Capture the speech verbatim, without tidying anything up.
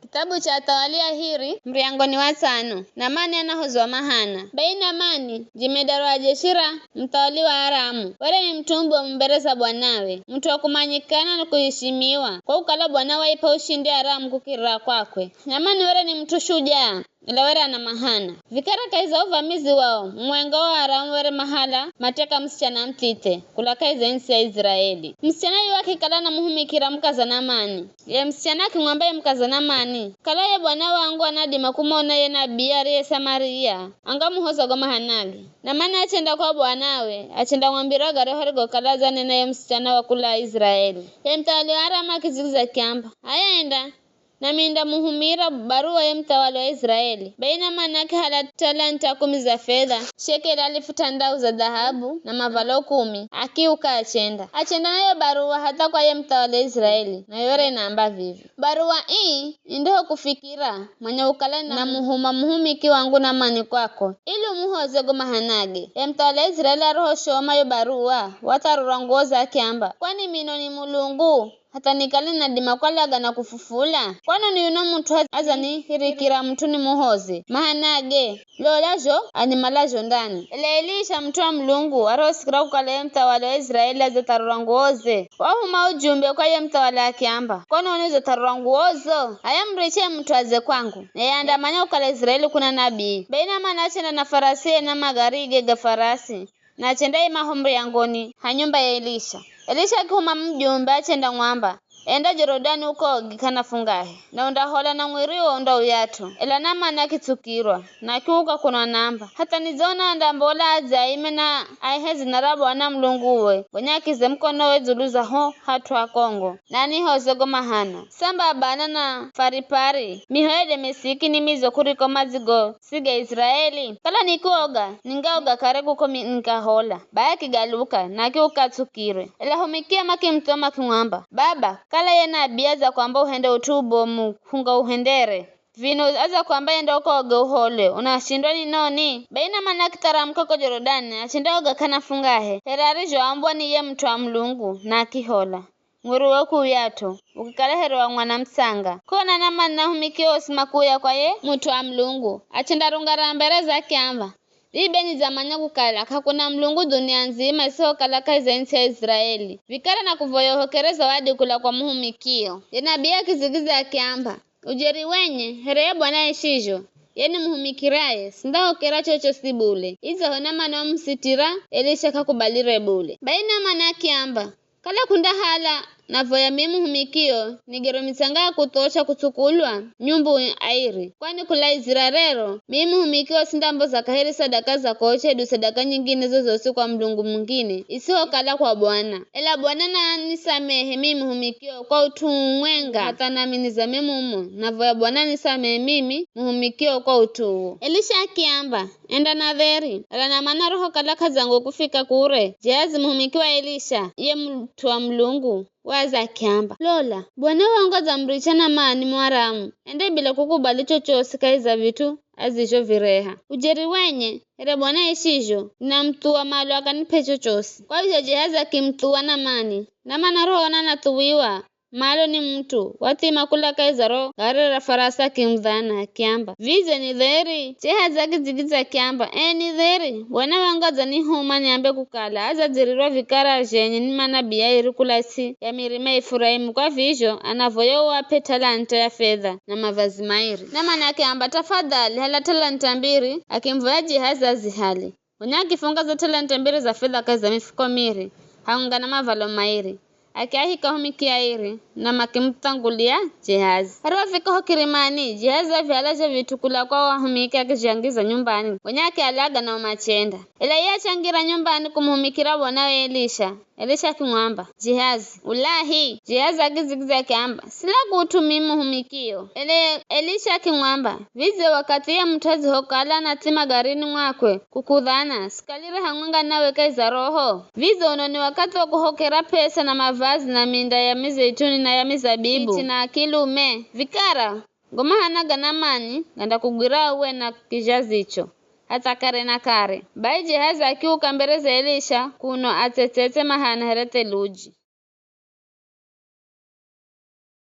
Kitabu cha Athawali ya Hiri, muryango ni wa tsano. Namani anahozwa mahana. Bai Namani, jemedari wa jeshi ra muthawali wa Aramu, were ni mut'u mubomu mbere za bwanawe, mut'u wa kumanyikana na kuhishimiwa, kwa kukala Bwana waip'a ushindi Aramu kukirira kwakwe. Namani were ni mut'u shujaa, ela were ana mahana. Vikara kahi za uvamizi wao, mumwenga wa Aramu were mahala mateka musichana muthithe kula kahi za ntsi ya Iziraeli. Musichana yuyu akikala anamuhumikira mukaza Namani. Ye musichana akimwamba ye mukaza Namani, "Kala ye bwana wangu anadima kumona ye nabii ariye Samaria, angamuhoza go mahanage." Namani achenda kwa bwanawe, achendamwambira garyahu arigokala adzanena ye musichana wa kula Iziraeli. Ye muthawali wa Aramu akidzigiza akiamba, "H'aya enda, nami nindamuhumira baruwa ye muthawali wa Iziraeli." Bai Namani akihala talanta kumi za fedha, shekeli alifu t'andau za dhahabu, na mavalo kumi, akiuka achenda. Achenda na yo baruwa hatha kwa ye muthawali wa Iziraeli, nayo were inaamba vivi, "Baruwa ii indahokufikira, manya ukale namuhuma muhumiki wangu Namani kwako, ili umuhoze go mahanage." Ye muthawali wa Iziraeli arihoshoma yo baruwa, watharurwa nguwo ze akiamba, "Kwani mino ni Mulungu, hatha nikale nadima kwalaga na kufufula? Kwanoni yuno mut'u adza anihirikira mut'u nimuhoze mahanage? Lola zho animala zho ndani." Ela Elisha mut'u wa Mulungu arihosikira kukala ye muthawali wa Iziraeli adzatharurwa nguwoze, wahuma ujumbe kwa ye muthawali akiamba, "Kwanoni udzatharurwa nguwozo? H'aya muriche ye mut'u adze kwangu, naye andamanya kukala Iziraeli kuna nabii." Bai Namani achenda na farasiye na magarige ga farasi, na achendaima ho muryangoni ha nyumba ya Elisha. Elisha akihuma mujumbe achendamwamba, "Enda Jorodani ukoge k'ana fungahe, na undahola na mwiriwo undauyat'o." Ela Namani akitsukirwa, na akiuka kuno anamba, "Hatha nidzaona andambola adze aime na aihe dzina ra Bwana Mulunguwe, gonya akize mukonowe dzulu za ho hat'u akongo, na anihoze go mahana. Samba abana na faripari, mihoyo Demesiki ni midzo kuriko madzi go sige Iziraeli? Kala nikioga, ningaoga kare kuko mi-, nikahola." Bai akigaluka, na akiuka atsukirwe. Ela ahumikio makimuthoma makimwamba, "Baba, kala ye nabii adzakwamba uhende ut'u ubomu, hungauhendere. Vino adzakwamba enda ukoge uholwe, unashindwa ni noni?" Bai Namani akitharamuka ko Jorodani, achendaoga k'ana fungahe, here arizhoambwa ni ye mut'u wa Mulungu, na akihola. Mwiriwe kuuyat'o, ukikala here wa mwana mutsanga. K'ona Namani na ahumiki osi makuuya kwa ye mut'u wa Mulungu, achendarungarara mbere za akiamba, "Vivi be nidzamanya kukala k'akuna Mulungu dhunia ndzima isihokala kahi za ntsi ya Iziraeli. Vikara nakuvoya uhokere zawadi kula kwa muhumikio." Ye nabii akidzigiza akiamba, "Ujeri wenye, here ye Bwana aishizho, ye nimuhumikiraye, sindahokera chochosi bule." Idzaho Namani wamusitira, Elisha k'akubalire bule. Bai Namani akiamba, "Kala k'undahala, navoya mimi muhumikio nigere mitsanga ya kuthosha kutsukulwa nyumbu airi, kwani kulaizira rero, mimi muhumikio sindamboza kaheri sadaka za koche hedu sadaka nyingine zozosi kwa mulungu mungine isihokala kwa Bwana. Ela Bwana nanisamehe mimi muhumikio kwa ut'u umwenga, hatha nami nizame mumo, navoya Bwana anisamehe mimi muhumikio kwa ut'u uwo." Elisha akiamba, "Enda na dheri." Ela Namani arihokala k'adzangwe kufika kure, Jehazi muhumiki wa Elisha, iye mut'u wa Mulungu, waza akiamba, "Lola, bwana wangu adzamuricha Namani Muaramu, ende bila kukubali chochosi kahi za vit'u azizhovireha. Ujeri wenye, here Bwana aishizho, ninamuthuwa malo akanip'e chochosi." Kwa vizho Jehazi akimuthuwa Namani. Namani arihoona anathuwiwa malo ni mut'u, wathima kula kahi za ro gari ra farasi akimudhana, akiamba, "Vidze ni dheri?" Jehazi akidzigidzya akiamba, "Ee, ni dheri. Bwana wangu adzanihuma niambe kukala adzadzirirwa vikara zhenye ni manabii airi kula ts'i ya mirima ya Efuraimu, kwa vizho anavoya uap'e talanta ya fedha na mavazi mairi." Namani akiamba, "Tafadhali, hala talanta mbiri." Akimuvoya Jehazi azihale. Gonya akifunga zo talanta mbiri za fedha kahi za mifuko miri, hamwenga na mavalo mairi. Akiahika ahumiki airi, na makimuthangulia Jehazi. Arihofika ho kirimani, Jehazi avihala zho vit'u kula kwa o ahumiki akizhangiza nyumbani, gonya akialaga nao machenda. Ela iye achangira nyumbani kumuhumikira bwanawe Elisha. Elisha akimwamba, "Jehazi, ulahi?" Jehazi akidzigidzya akiamba, "Sila kut'u mimi muhumikio." Ele Elisha akimwamba, "Vidze wakathi ye mut'u adzihokala anathima garini mwakwe kukudhana, sikalire hamwenga nawe kahi za roho? Vidze uno ni wakathi wa kuhokera p'esa na mavazi na minda ya mizeituni na ya mizabibu, kiche na kilume? Vikara, go mahana ga Namani gandakugwira uwe na kizhazicho, hatha kare na kare." Bai Jehazi akiuka mbere za Elisha kuno atsetsetse mahana here theluji.